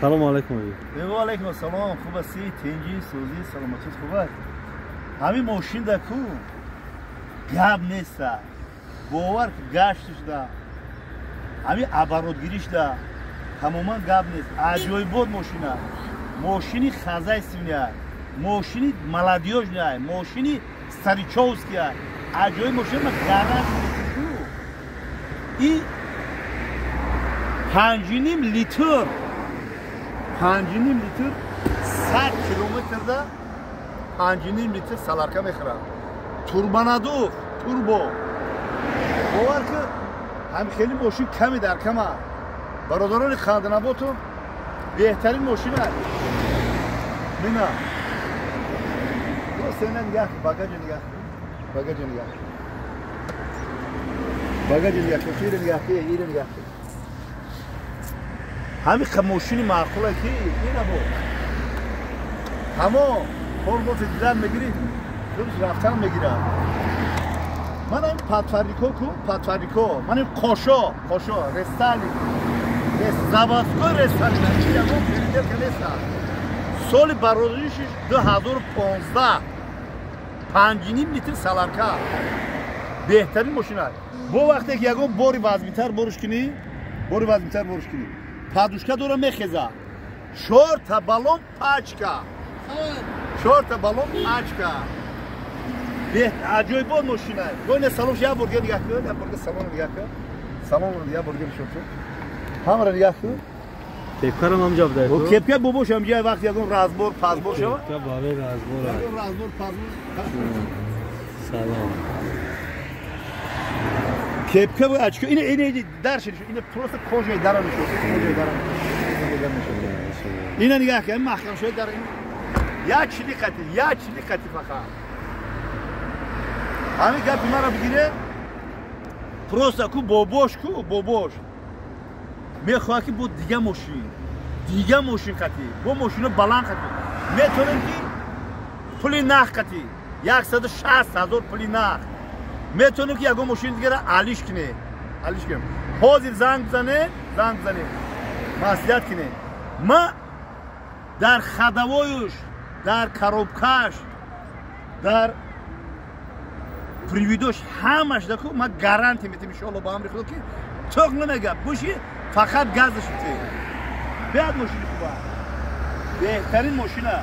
Салому алайкум. Ва алайкум ассалом. Хуб ҳастӣ? Тинҷӣ, сӯзӣ, саломатит хуб аст? Ҳамин мошин да ку гап неста. Бовар ки гаштш да. Ҳамин оборотгириш да тамоман гап нест. Аҷоибот мошина. Мошини хозяйственный, мошини молодёжный, мошини старичовский. Аҷоиб мошина, ма гарантия ку. И 5,5 литр, 5,5 литр, 100 километрда 5,5 литр солярка мехӯрад. Турбонаддув, турбо. Бовар ки ҳам хеле мошин ками дар кама. Бародарони ханданаботу беҳтарин мошина. Мина. Просто ина нигоҳ кун, багажа нигоҳ кун. Багажа нигоҳ кун. Багажа нигоҳ кун, ире нигоҳ кун, ире нигоҳ кун. Ҳамин мошини маъқула ки ина бо. Ҳамо формоти дидан мегирӣ, худаш рафтан мегирад. Ман ин подфарнико ку, подфарнико, ман ин қошо, қошо, рестайлинг, заводской рестайлинг, чи ягон переделка нест. Соли бароришиш 2015, 5,5 литр солярка. Беҳтарин мошина. Бо вақте ки ягон бори вазмитар бориш кунӣ, бори вазмитар бориш кунӣ, подушка дора мехеза. Чорта баллон пачка. Чорта баллон пачка. Аҷоибот мошина. Гоне салон як бор нигоҳ кун, як бор салон нигоҳ кун. Салон як бор нишон кун. Ҳамаро нигоҳ кун. Кепкарам ҳам ҷо бдай. Кепка бобош ҳам ҷо вақт ягон разбор, пазбор шава. Кепка барои разбор. Ягон разбор, пазбор. Салом. Кепка ва очко. Ина ина дар шид. Ина просто кожаи дара нишон. Кожаи дара. Ина нигоҳ кун, маҳкам шуд дар ин. Я чили қати, я чили қати фақат. Ҳамин гапи маро бигире, просто ку бобош, ку бобош мехоҳад ки бо дига мошин, дига мошин қати, бо мошино баланд қати метавонем ки пули нақ қати 160 ҳазор пули нақ метавонем ки ягон мошини дигара алиш кунем, алиш кунем. Ҳозир занг бизанем, занг бизанем, маслиҳат кунем. Ма дар ходовоюш, дар коробкаш, дар приводош ҳамаш даку ма гарантия метем, иншоалло, ба амри Худо ки тоқ намега буши, фақат газаш бите. Беҳад мошини хуба, беҳтарин мошина.